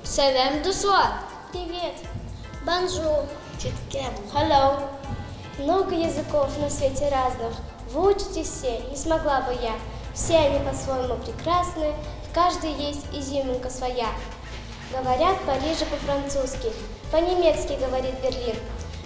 Сәлам, дуслар! Привет! Бонжур! Читкем! Hello! Много языков на свете разных, выучить их все не смогла бы я. Все они по-своему прекрасны, в каждой есть изюминка своя. Говорят в Париже по-французски, по-немецки говорит Берлин.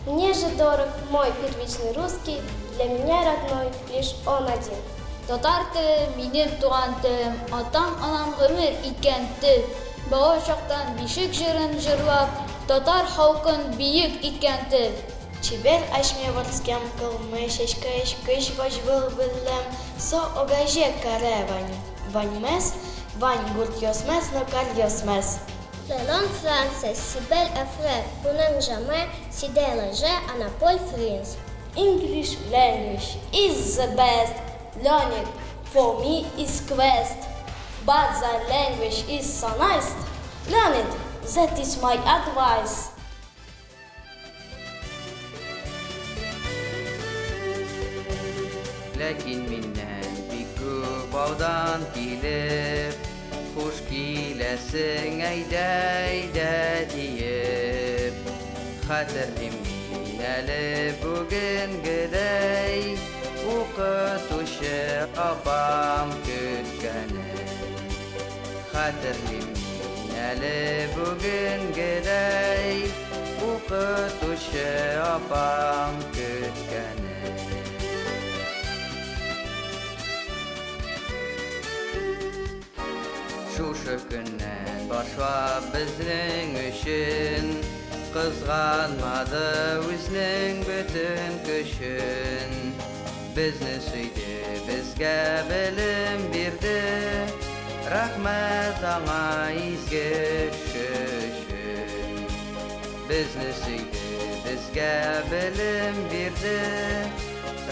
Мне же дорог мой первичный русский, для меня родной лишь он один. Татар теле, минем туган телем, Атам-анам гомер иткән тел. Бала чактан бишек җырын җырлап, Татар халкын биек иткән тел. Чибәр ачме вырцкем кылмы чәчкәч кыч вач выл вӹллӓм со огайже карӓ вань ваньмӓс вань гурт йосмӓс но кар йосмӓс. Флерон Франция, Сибель Эфре, Пунен Жаме, Сиде Леже, Анаполь Фринс. English language is the best. Learn it for me is quest. But the language is so nice. Learn it, that is my advice. Ләкин миннән бик күп алдан килеп, Хуш киләсең, әйдә, әйдә диеп. Хәтерлим мин әле бүгенгедәй, Укытучы апам көткәнен. Хәтерлим мин әле бүгенгедәй, Укытучы апам көткәнен. Шушы көннән башлап безнең өчен Кызганмады үзенең бөтен көчен. Безне сөйде, безгә белем бирде, Рәхмәт аңа изге эше өчен. Безне сөйде, безгә белем бирде,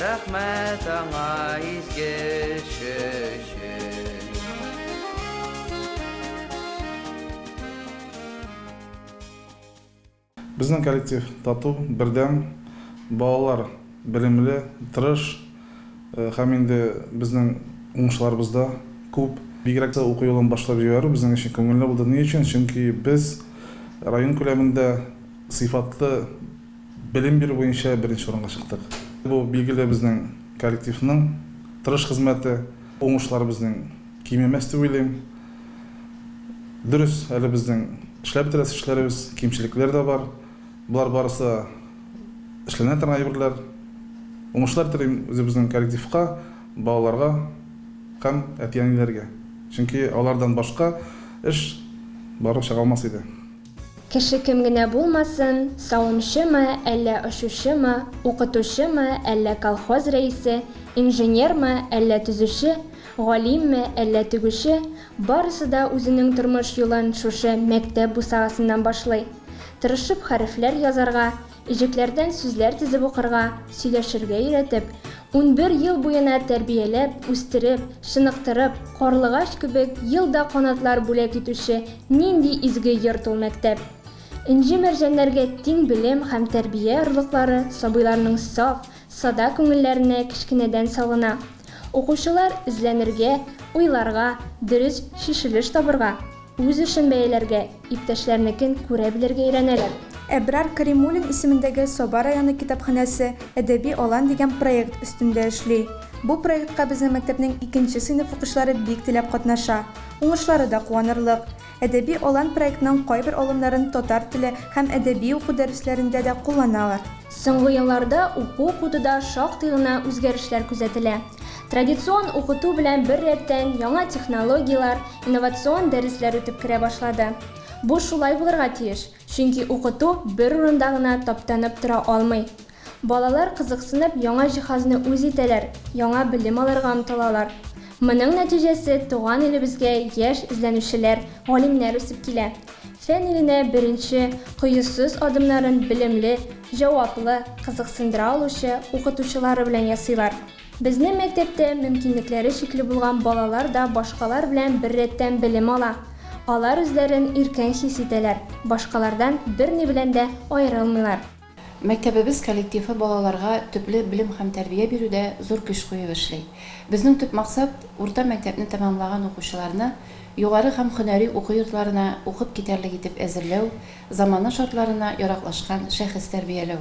Рәхмәт аңа изге эше өчен. Безнең коллектив тату, бердәм, балалар белемле, тырыш һәм инде безнең уңышларыбыз да күп. Бигрәк тә уку елын башлап җибәрү безнең өчен күңелле булды. Ни өчен? Чөнки без район күләмендә сыйфатлы белем бирү буенча беренче урынга чыктык. Бу, билгеле, безнең коллективның тырыш хезмәте. Уңышлар безнең кимемәс дип уйлыйм. Дөрес, әле безнең эшләп бетерәсе эшләребез, кимчелекләр дә бар. Болар барысы да эшләнә торган әйберләр. Уңышлар телим үзебезнең коллективка, балаларга һәм әти-әниләргә. Чөнки алардан башка эш барып чыга алмас иде. Кеше кем генә булмасын, савымчымы, әллә очучымы, укытучымы, әллә колхоз рәисе, инженермы, әллә төзүче, галимме, әллә тегүче, барысы да үзенең тормыш юлын шушы мәктәп бусагасыннан башлый. Тырышып хәрефләр язарга, иҗекләрдән сүзләр тезеп укырга, сөйләшергә өйрәтеп, 11 ел буена тәрбияләп, үстереп, чыныктырып, карлыгач кебек ел да канатлар бүләк итүче нинди изге йорт ул мәктәп! Энҗе-мәрҗәннәргә тиң белем һәм тәрбия орлыклары сабыйларның саф, сада күңелләренә кечкенәдән салына. Укучылар эзләнергә, уйларга, дөрес чишелеш табырга, үз эшен бәяләргә, иптәшләрнекен күрә белергә өйрәнәләр. Әбрар Каримуллин исемендәге Саба районы китапханәсе Әдәби алан дигән проект өстендә эшли. Бу проектка безнең мәктәпнең икенче сыйныф укучылары бик теләп катнаша. Уңышлары да куанырлык. Әдәби алан проектының кайбер алымнарын татар теле һәм әдәби уку дәресләрендә дә кулланалар. Соңгы елларда уку-укытуда шактый гына үзгәрешләр күзәтелә. Традицион укыту белән бер рәттән яңа технологияләр, инновацион дәресләр үтеп керә башлады. Бу шулай булырга тиеш, чөнки укыту бер урында гына таптанып тора алмый. Балалар кызыксынып яңа җиһазны үз итәләр, яңа белем алырга омтылалар. Моның нәтиҗәсе туган илебезгә яшь эзләнүчеләр, галимнәр үсеп килә. Фән иленә беренче, кыюсыз адымнарын белемле, җаваплы, кызыксындыра алучы укытучылары белән ясыйлар. Безнең мәктәптә мөмкинлекләре чикле булган балалар да башкалар белән беррәттән белем ала. Алар үзләрен иркен хис итәләр, башкалардан берни белән дә аерылмыйлар. Мәктәбебез коллективы балаларга төпле белем һәм тәрбия бирүдә зур көч куеп эшли. Безнең төп максат, урта мәктәпне тәмамлаган укучыларны югары һәм һөнәри уку йортларына укып китәрлек итеп әзерләү, замана шартларына яраклашкан шәхес тәрбияләү.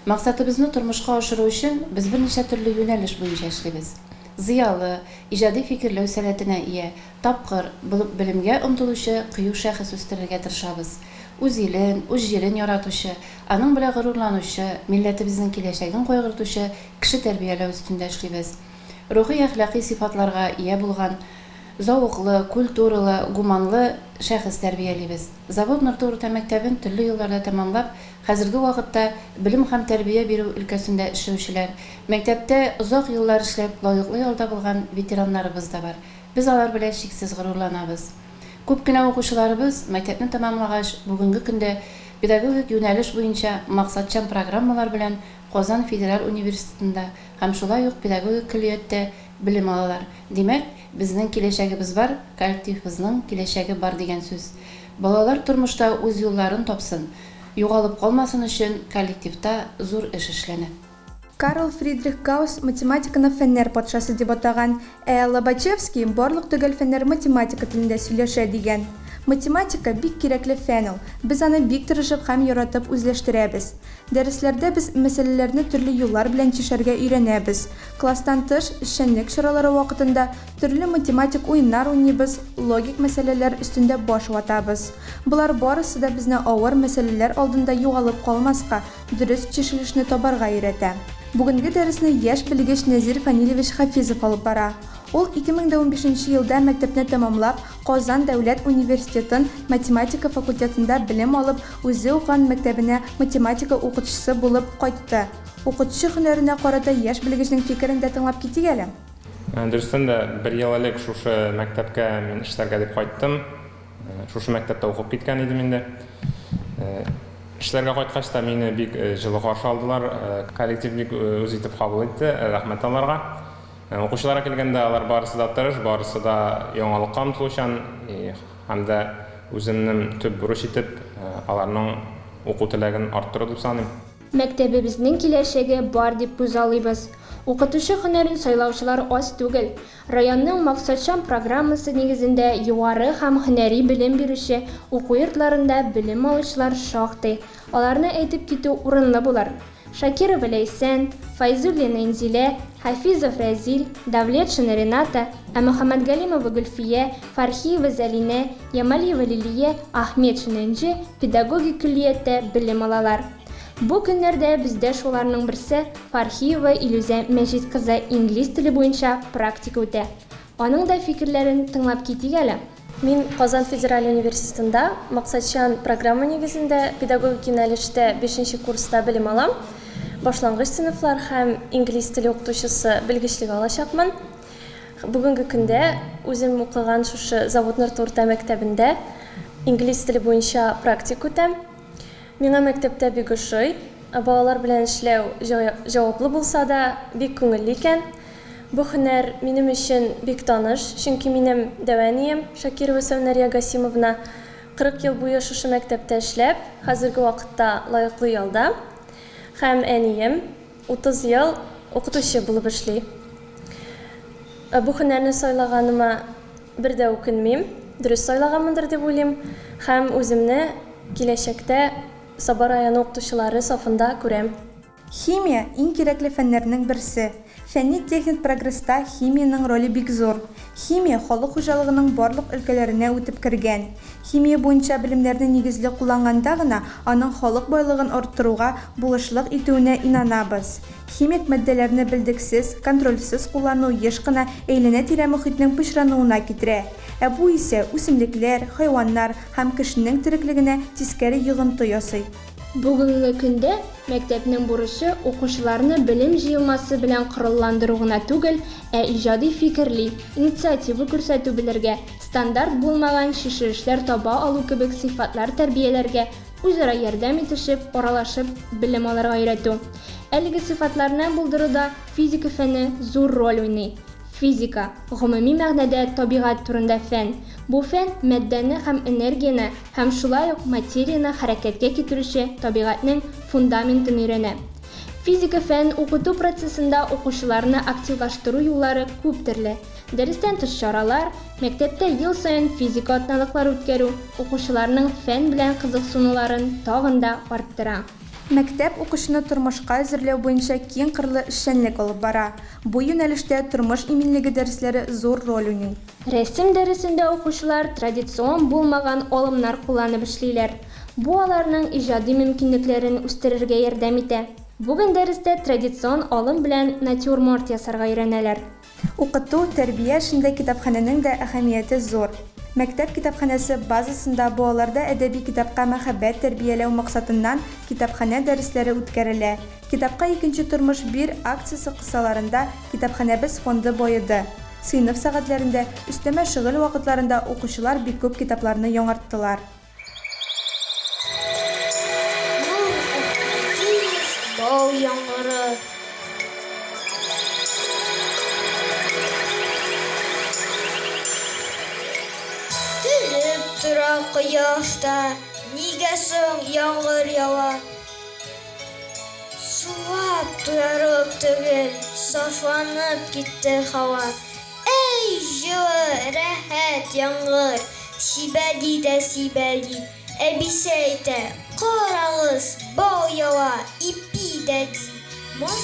Максатыбызны тормышка ашыру өчен без берничә төрле юнәлеш буенча эшлибез. Зыялы, иҗади фикерләү сәләтенә ия, тапкыр, булып белемгә омтылучы кыю шәхес үстерергә тырышабыз. Үз илен, үз җирен яратучы, аның белән горурланучы, милләтебезнең киләчәген кайгыртучы кеше тәрбияләү өстендә эшлибез. Рухи-әхлакый сыйфатларга ия булган, зәвыклы, культуралы, гуманлы шәхес тәрбиялибез. Завод Нырты урта мәктәбен төрле елларда тәмамлап, хәзерге вакытта белем һәм тәрбия бирү өлкәсендә эшләүчеләр, мәктәптә озак еллар эшләп лаеклы ялда булган ветераннарыбыз да бар. Без алар белән чиксез горурланабыз. Күп кенә укучыларыбыз, мәктәпне тәмамлагач, бүгенге көндә педагогик юнәлеш буенча максатчан программалар белән Казан федераль университетында һәм шулай ук педагогик көллияттә белем алалар. Димәк, безнең киләчәгебез бар, коллективыбызның киләчәге бар дигән сүз. Балалар тормышта үз юлларын тапсын, югалып калмасын өчен коллективта зур эш эшләнә. Карл Фридрих Гаусс математиканы фәннәр патшасы дип атаган, ә Лобачевский барлык төгәл фәннәр математика телендә сөйләшә дигән. Математика, бик кирәкле фән ул. Без аны бик тырышып һәм яратып үзләштерәбез. Дәресләрдә без мәсьәләләрне төрле юллар белән чишәргә өйрәнәбез. Класстан тыш эшчәнлек чаралары вакытында төрле математик уеннар уйныйбыз, логик мәсьәләләр өстендә баш ватабыз. Болар барысы да безне авыр мәсьәләләр алдында югалып калмаска, дөрес чишелешне табарга өйрәтә. Бүгенге дәресне яшь белгеч Нәзир Фанилевич Хафизов алып бара. Ул 2015 нче елда мәктәпне тәмамлап, Казан дәүләт университетын математика факультетында белем алып, үзе укыган мәктәбенә математика укытучысы булып кайтты. Укытучы һөнәренә карата яшь белгечнең фикерен дә тыңлап китик әле. Дөрестән дә, бер ел элек шушы мәктәпкә мин эшләргә дип кайттым. Шушы мәктәптә укып киткән идем инде. Эшләргә кайткач та мине бик җылы каршы алдылар. Коллектив бик үз итеп кабул итте, рәхмәт аларга. Укучыларга килгәндә, алар барысы да тырыш, барысы да яңалыкка омтылучан һәм дә үземнең төп бурыч итеп аларның уку теләген арттыру дип саныйм. Мәктәбебезнең киләчәге бар дип күзаллыйбыз. Укытучы һөнәрен сайлаучылар аз түгел. Районның максатчан программасы нигезендә югары һәм һөнәри белем бирүче уку йортларында белем алучылар шактый, аларны әйтеп китү урынлы булыр. Шакирова Ләйсән, Фәйзуллина Инзилә, Хафизов Рәзил, Давлетшина Рената, ә Мөхәммәтгалимова Гөлфия, Фархиева Зәлинә, Ямалиева Лилия, Ахметшина Энҗе педагогик көллияттә белем алалар. Бу көннәрдә бездә шуларның берсе, Фархиева Илүзә Мәҗит кызы инглиз теле буенча практика үтә. Аның да фикерләрен тыңлап китик әле. Мин Казан федераль университетында максатчан программа нигезендә педагогик юнәлештә бишенче курста белем алам. Башлангыч сыйныфлар һәм инглиз теле укытучысы белгечлеге алачакмын. Бүгенге көндә үзем укыган шушы Завод Нырты урта мәктәбендә инглиз теле буенча практика үтәм. Миңа мәктәптә бик ошый. Балалар белән эшләү җаваплы булса да, бик күңелле икән. Бу һөнәр минем өчен бик таныш, чөнки минем дәү әнием, Шакирова Сәүнәрия Гасимовна, 40 ел буе шушы мәктәптә эшләп, хәзерге вакытта лаеклы ялда. Һәм әнием 30 ел укытучы булып эшли. Бу һөнәрне сайлаганыма бер дә үкенмим, дөрес сайлаганмындыр дип уйлыйм һәм үземне киләчәктә Саба районы укытучылары сафында күрәм. Химия, иң кирәкле фәннәрнең берсе. Фәнни-техник прогресста химиянең роле бик зур. Химия халык хуҗалыгының барлык өлкәләренә үтеп кергән. Химия буенча белемнәрне нигезле кулланганда гына аның халык байлыгын арттыруга булышлык итүенә инанабыз. Химик матдәләрне белдексез, контрольсез куллану еш кына әйләнә-тирә мохитнең пычрануына китерә. Ә бу исә үсемлекләр, хайваннар һәм кешенең тереклегенә тискәре йогынты ясый. Бүгенге көндә мәктәпнең бурычы укучыларны белем җыелмасы белән коралландыру гына түгел, ә иҗади фикерли, инициатива күрсәтү белергә, стандарт булмаган чишелешләр таба алу кебек сыйфатлар тәрбияләргә, үзара ярдәм итешеп, аралашып белем алырга өйрәтү. Әлеге сыйфатларны булдыруда физика фәне зур роль уйный. Физика, гомуми мәгънәдә табигать турында фән. Бу фән матдәне һәм энергияне һәм шулай ук материяне хәрәкәткә китерүче табигатьнең фундаментын өйрәнә. Физика фәнен укыту процессында укучыларны активлаштыру юллары күп төрле. Дәрестән тыш чаралар, мәктәптә ел саен физика атналыклары үткәрү укучыларның фән белән кызыксынуларын тагын да арттыра. Мәктәп укучыны тормышка әзерләү буенча киң кырлы эшчәнлек алып бара. Бу юнәлештә тормыш иминлеге дәресләре зур роль уйный. Рәсем дәресендә укучылар традицион булмаган алымнар кулланып эшлиләр. Бу аларның иҗади мөмкинлекләрен үстерергә ярдәм итә. Бүген дәрестә традицион алым белән натюрморт ясарга өйрәнәләр. Укыту, тәрбия эшендә китапханәнең дә әһәмияте зур. Мәктәп китапханәсе базасында балаларда әдәби китапка мәхәббәт тәрбияләү максатыннан китапханә дәресләре үткәрелә. Китапка икенче тормыш бир акциясе кысаларында китапханәбез фонды баеды. Сыйныф сәгатьләрендә, өстәмә шөгыль вакытларында укучылар бик күп китапларны яңарттылар. Нур Әхмәдиев, Бал яңгыры. Көлеп тора кояш та, нигә соң яңгыр ява? Сулап туярлык түгел, сафланып китте һава. Әй, җылы, рәхәт яңгыр, сибәли дә сибәли. Әбисе әйтә, карагыз, бал ява, ипи дә ди. Мон.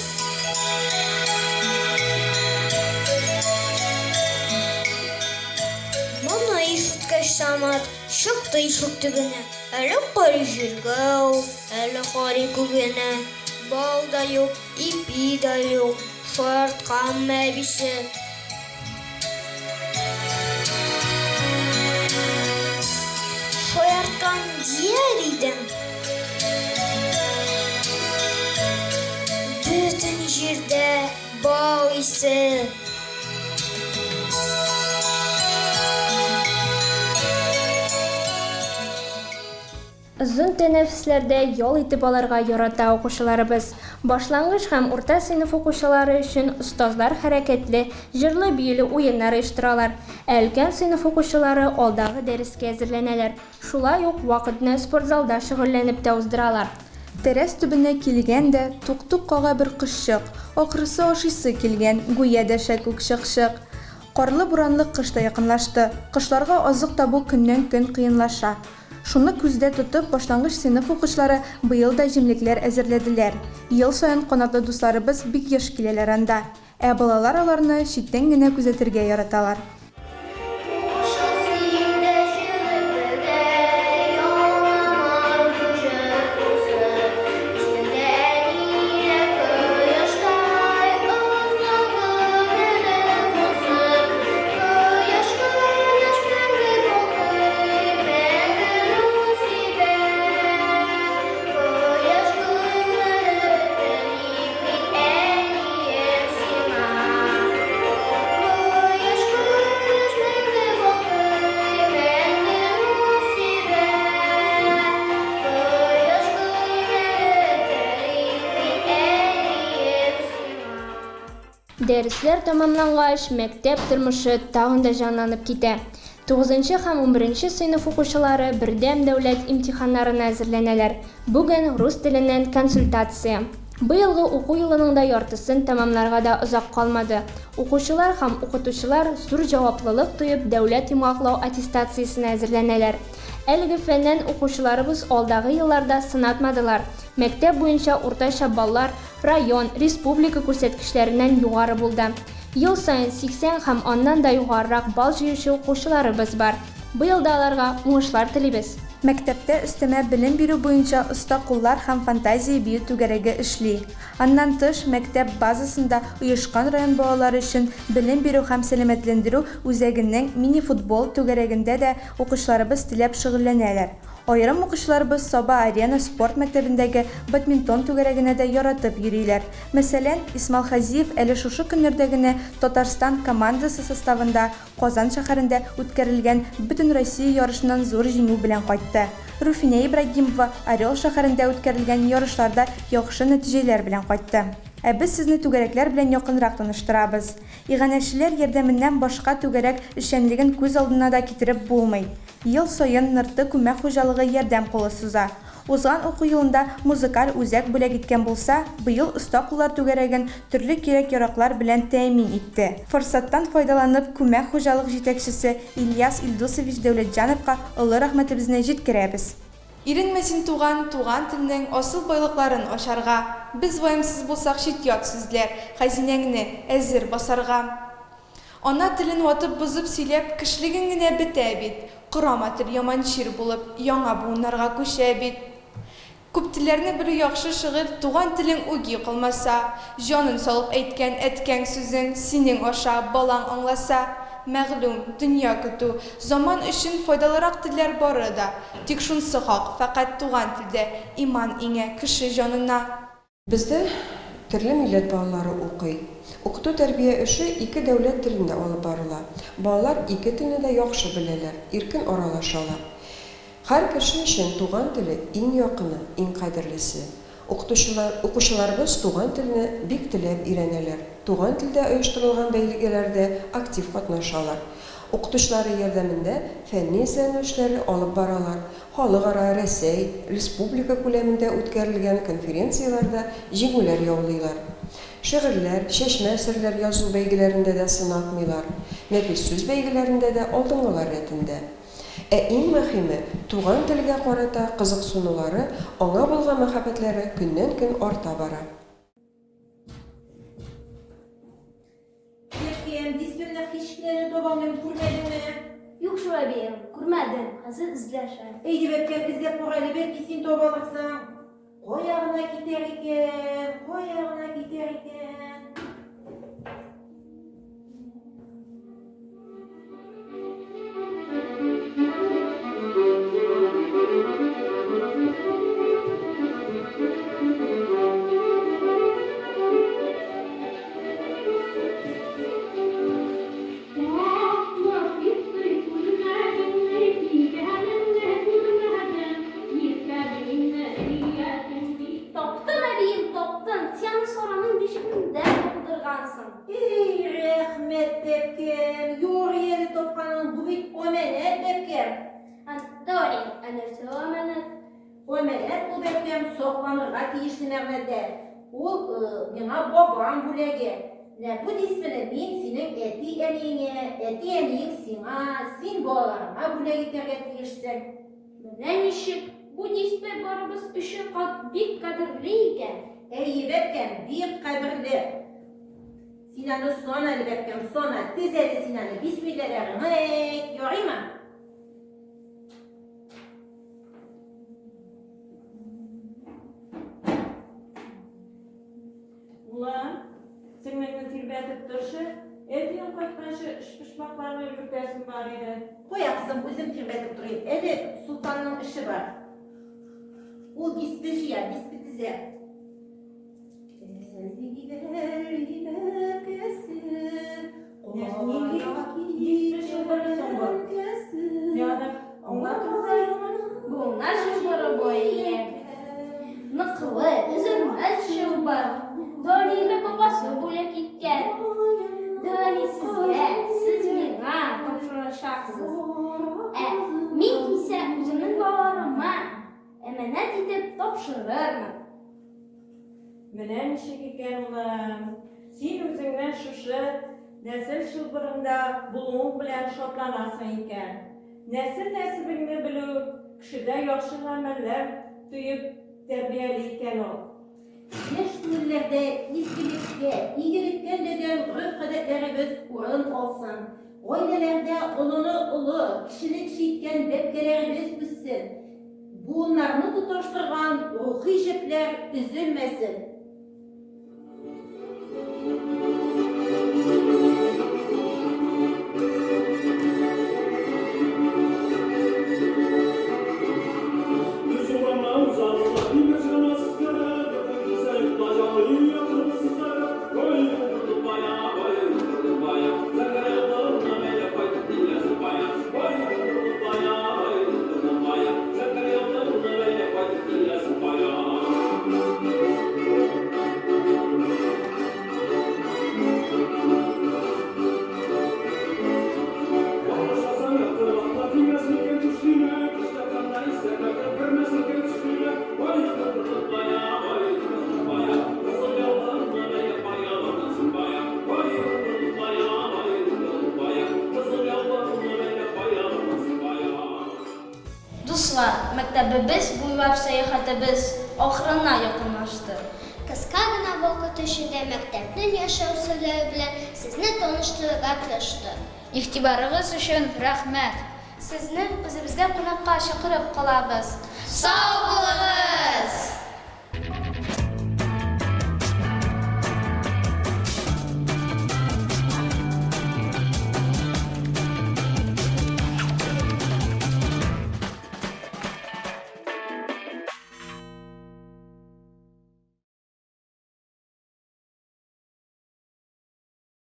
Моны ишеткәч, Самат чыкты ишек төбенә. Әле карый җиргә ул, әле карый күгенә. Бал да юк, ипи дә юк. Шаяртканмы әбисе? Шаярткан дияр идең. Бөтен җирдә бал исе. Озын тәнәфесләрдә ял итеп алырга ярата укучыларыбыз. Башлангыч һәм урта сыйныф укучылары өчен остазлар хәрәкәтле, җырлы-биюле уеннар оештыралар. Ә өлкән сыйныф укучылары алдагы дәрескә әзерләнәләр. Шулай ук вакытны спортзалда шөгыльләнеп тә уздыралар. Тәрәз төбенә килгән дә, тук-тук кага бер кошчык. Ахрысы ашыйсы килгән, гүя дәшә күк чык-чык. Карлы-буранлы кыш та якынлашты. Кошларга азык табу көннән-көн кыенлаша. Шуны күздә тотып, башлангыч сыйныф укучылары быел да җимлекләр әзерләделәр. Ел саен канатлы дусларыбыз бик еш киләләр анда. Ә балалар аларны читтән генә күзәтергә яраталар. Дәресләр тәмамлангач, мәктәп тормышы тагын да җанланып китә. Тугызынчы һәм унберенче сыйныф укучылары бердәм дәүләт имтиханнарына әзерләнәләр. Бүген рус теленнән консультация. Быелгы уку елының да яртысын тәмамларга да озак калмады. Укучылар һәм укытучылар зур җаваплылык тоеп дәүләт йомгаклау аттестациясенә әзерләнәләр. Әлеге фәннән укучыларыбыз алдагы елларда сынатмадылар. Мәктәп буенча уртача баллар район, республика күрсәткечләреннән югары булды. Ел саен 80 һәм аннан да югарырак балл җыючы укучыларыбыз бар. Быел да аларга уңышлар телибез. Мәктәптә өстәмә белем бирү буенча Оста куллар һәм Фантазия бию түгәрәге эшли. Аннан тыш, мәктәп базасында оешкан район балалары өчен белем бирү һәм сәламәтләндерү үзәгенең мини-футбол түгәрәгендә дә укучыларыбыз теләп шөгыльләнәләр. Аерым укучыларыбыз Саба-Арена спорт мәктәбендәге бадминтон түгәрәгенә дә яратып йөриләр. Мәсәлән, Исмал Хазиев әле шушы көннәрдә генә Татарстан командасы составында Казан шәһәрендә үткәрелгән Бөтенроссия ярышыннан зур җиңү белән кайтты. Руфинә Ибрагимова Орел шәһәрендә үткәрелгән ярышларда яхшы нәтиҗәләр белән кайтты. Ә без сезне түгәрәкләр белән якынрак таныштырабыз. Иганәчеләр ярдәменнән башка түгәрәк эшчәнлеген күз алдына да китереп булмый. Ел саен Нырты күмәк хуҗалыгы ярдәм кулы суза. Узган уку елында музыкаль үзәк бүләк иткән булса, быел Оста куллар түгәрәген төрле кирәк-яраклар белән тәэмин итте. Форсаттан файдаланып, күмәк хуҗалык җитәкчесе Ильяс Илдусович Дәүләтҗановка олы рәхмәтебезне җиткерәбез. Иренмә син, туган, туган телнең асыл байлыкларын ачарга. Без ваемсыз булсак чит-ят сүзләр, хәзинәңне, әзер басарга. Ана телен ватып-бозып сөйләп, кешелегең генә бетә бит. Корама тел яман чир булып, яңа буыннарга күчә бит. Күп телләрне белү яхшы шөгыль, туган телең үги калмаса. Җанын салып әйткән әткәң сүзен, синең аша, балаң аңласа. Мәгълүм, дөнья көтү, заман өчен файдалырак телләр бары да. Тик шунсы хак, фәкать туган телдә иман иңә кеше җанына. Бездә төрле милләт балалары укый. Укыту-тәрбия эше ике дәүләт телендә алып барыла. Балалар ике телне дә яхшы беләләр, иркен аралашалар. Һәр кеше өчен туган теле иң якыны, иң кадерлесе. Укытучылар, укучыларыбыз туган телне бик теләп өйрәнәләр, туган телдә оештырылган бәйгеләрдә актив катнашалар. Укытучылары ярдәмендә фәнни эзләнү эшләре алып баралар, халыкара, Рәсәй, республика күләмендә үткәрелгән конференцияләрдә җиңүләр яулыйлар. Шигырьләр, чәчмә әсәрләр язу бәйгеләрендә дә сынатмыйлар, нәфис сүз бәйгеләрендә дә алдынгылар рәтендә. Ә иң мөһиме, туган телгә карата кызыксынулары, аңа булган мәхәббәтләре көннән-көн арта бара. Бәбкәм, дисбемне һич кенә дә таба алмыйм, күрмәдеңме? Юк шул, әбием, күрмәдем, хәзер эзләшәм. Әйдә, бәбкәм, эзләп кара әле, бәлки син таба алырсың. Кая гына китәр икән, кая гына китәр икән? Таптым, әбием, таптым. Син аны Сараның бишегендә калдыргансың. Эй, рәхмәт, бәбкәм, ярый әле тапканың, бу бит амәнәт, бәбкәм. Анатолий, ә нәрсә ул амәнәт? Амәнәт ул, бәбкәм, сакланырга тиешле мәгънәдә. Ул миңа бабам бүләге. Менә бу дисбене мин синең әти-әниеңә, әти-әниең сиңа, син балаларыңа бүләк итәргә тиешсең. Менә ничек, бу дисбе барыбыз өчен бик кадерле икән. Әйе, бәбкәм, бик кадерле. Син аны сана әле, бәбкәм, сана, тез әле син аны, бисмилләләреңне әйт, ярыймы? Улым, сеңлеңне тирбәтеп торчы, әтиең кайтканчы өчпочмакларны өлгертәсем бар иде. Кая, кызым, үзем тирбәтеп торыйм. Әле Солтанның эше бар. Ул дисбе җыя, дисбе тезә. Дисбе чылбыры соң бу? Миңа да аңлатыгыз әле. Буыннар чылбыры бу, әйе. Ныклы, өзелмәс чылбыр. Данилны бабасы бүләк иткән. Дани сезгә, сез миңа тапшырачаксыз. Ә мин исә үземнең балаларыма әманәт итеп тапшырырмын. Менә ничек икән, улым. Син үзеңнең шушы нәсел чылбырында булуың белән шатланасың икән. Нәсел-нәсебеңне белү кешедә яхшы гамәлләр төеп тәрбияли икән ул. Яшь күңелләрдә изгелеккә, игелеккә өндәгән гореф-гадәтләребез урын алсын. Гаиләләрдә олыны олы, кечене кече иткән бәбкәләребез үссен. Буыннарны тоташтырган рухи җепләр өзелмәсен. мәктәбебез буйлап сәяхәтебез ахырына якынлашты. Кыска гына вакыт эчендә мәктәпнең яшәү серләре белән сезне таныштырырга тырыштык. Игътибарыгыз өчен рәхмәт! Сезне үзебезгә кунакка чакырып калабыз. Сау булыгыз!